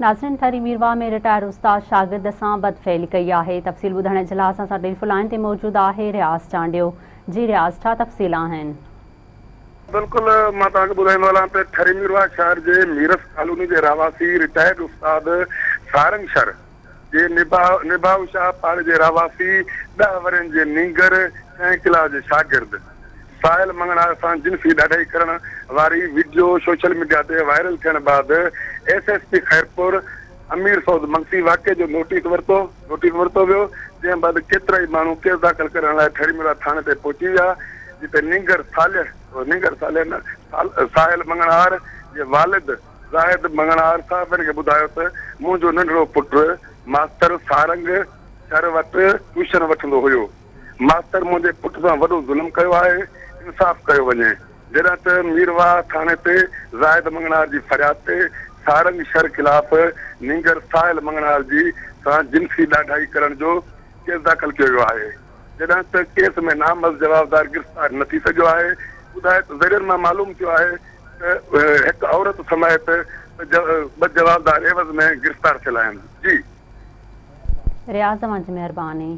ناظرين ٺري ميرواهه ۾ رٽائرڊ استاد شاگرد سان بدفعلي ڪئي آهي تفصيل ٻڌائڻ جي لاء اسان سان ٽيليفون لائين تي موجود آهي رياض چانڊيو جي رياض ڇا تفصيل آهن. بلڪل مان توهان کي ٻڌائيندو هلان ته ٺري ميرواهه شهر جي ميرس ڪالوني جي رهواسي رٽائرڊ استاد سارنگ شر جي نڀائو شاهه پاڙي جي رهواسي ڏهه ورهين جي نينگر ڇهين ڪلاس جي شاگرد ساحل مڱڻهار سان جنسي ڏاڍائي ڪرڻ واري وڊيو سوشل ميڊيا تي وائرل ٿيڻ بعد S S P Khairpur Amir Saud Magsi واقعي جو نوٽيس ورتو نوٽيس ورتو ويو جنهن بعد ڪيترائي ماڻهو ڪيس داخل ڪرڻ لاء ٺري ميرواهه ٿاڻي تي پهچي ويا جتي نينگر صالح نينگر صالح نه ساحل مڱڻهار جي والد زاهد مڱڻهار صحافين کي ٻڌايو ته منهنجو ننڍڙو پٽ ماستر سارنگ شر وٽ ٽيوشن وٺندو هيو. ماستر منهنجي پٽ سان وڏو ظلم ڪيو آهي، انصاف ڪيو وڃي. جڏهن ته ميرواهه ٿاڻي تي زاهد مڱڻهار جي فرياد تي سارنگ شر خلاف نينگر ساحل مڱڻهار جي سان جنسي ڏاڍائي ڪرڻ جو ڪيس داخل ڪيو ويو آهي. جڏهن ته ڪيس ۾ نامزد جوابدار گرفتار نه ٿي سگهيو آهي. ٻڌائي ته ذريعن مان معلوم ٿيو آهي ته هڪ عورت سميت ٻه جوابدار عيوض ۾ گرفتار ٿيل آهن. جي. رياض اوهان جي مهرباني.